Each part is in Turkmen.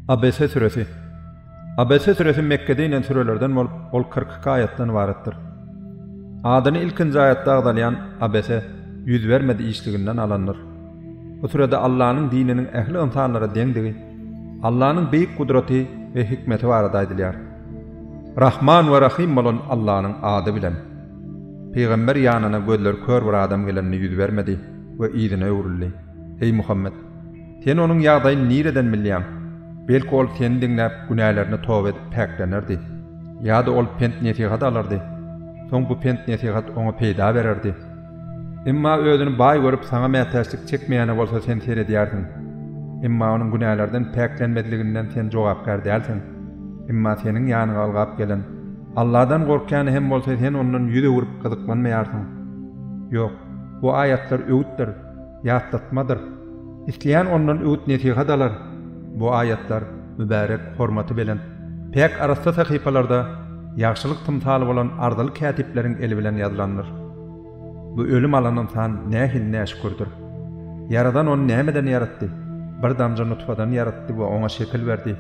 Abese süresi Abese süresi Mekgede inen sürelerden bolup, ol 42 aýatdan ybaratdyr. Adyny ilkinji aýatda agzalýan Abese, ýüz bermedi işliginden alandyr. Bu sürede Allanyň dininiň ähli ynsanlara deňdigi, Allanyň beýik gudraty we hikmeti barada aýdylýar. Rahman we Rahym bolan Allanyň ady bilen. Pygamber ýanyna gözleri kör bir adam gelende ýüz bermedi we yzyna öwrüldi. Eý Muhammet! Sen onuň ýagdaýyny nireden bilýäň? Belki ol seni diňläp günälerine toba edip päklenerdi. Ýa-da ol pent-nesihat alardy. Soň bu pent-nesihat oňa peýda bererdi. Emma özüni baý görüp saňa mätäçlik çekmeýäne bolsa sen seredýärsiň. Emma onuň günälerden päklenmezliginden sen jogapkär dälsiň. Emma seniň ýanyňa ylgap gelen, Alladan gorkýany hem bolsa sen ondan ýüz öwrüp gyzyklanmaýarsyň. Ýok, bu aýatlar öwütdir, ýatlatmadyr. Isleýän ondan öwüt-nesihat alar. Bu aýatlar mübärek, hormaty belent, päk arassa sahypalarda ýagşylyk tymsaly bolan arzyly kätipleriň eli bilen ýazylandyr. Bu ölüm alan ynsan nähili näşükürdir! Ýaradan ony nämeden ýaratdy? Bir damja nutfadan ýaratdy we oňa şekil berdi.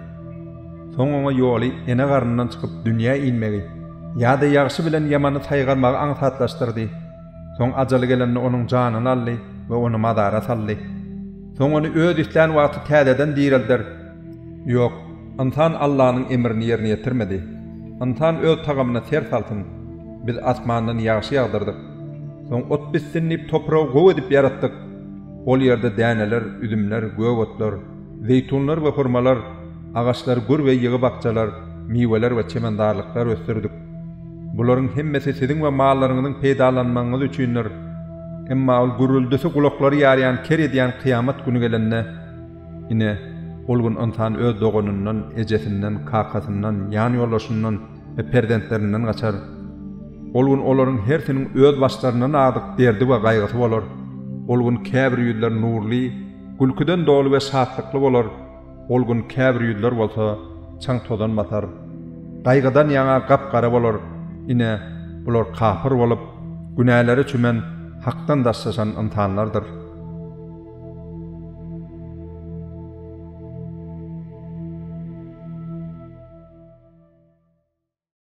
Soň oňa ýoly ene garnyndan çykyp dünýä inmegi ýa-da ýagşy bilen ýamany saýgarmagy aňsatlaşdyrdy. Soň ajaly gelende onuň janyny aldy we ony mazara saldy. Soň ony öz islän wagty täzeden direlder. Ýok, ynsan Allanyň emrini ýerine ýetirmedi. Ynsan öz tagamyna ser salsyn. Biz asmandan ýagşy ýagdyrdyk. Soň ot bitsin diýip topragy gowy edip ýaratdyk. Ol ýerde däneler, üzümler, gök otlar, zeýtunlar we hurmalar, agaçlar gür we ýygy bakjalar, miweler we çemenzarlyklar ösdürdik. Bularyň hemmesi siziň we mallaryňyzyň peýdalanmagyňyz üçindir. Emma ol gürrüldisi gulaklary ýarýan ker edýän kyýamat güni gelende, ine, ol gün ynsan öz doganyndan, ejesinden, kakasyndan, ýan-ýoldaşyndan we perzentlerinden gaçar. Ol gün olaryň hersiniň öz başlaryndan adyk derdi we gaýgysy bolar. Ol gün käbir ýüzler nurly, gülküden doly we şatlykly bolar. Ol gün käbir ýüzler bolsa çaň-tozan basar. Gaýgydan ýaňa gap-gara bolar. Ine, bular kapyr bolup, günälere çümen, Hakdan daşlaşan ynsanlardyr.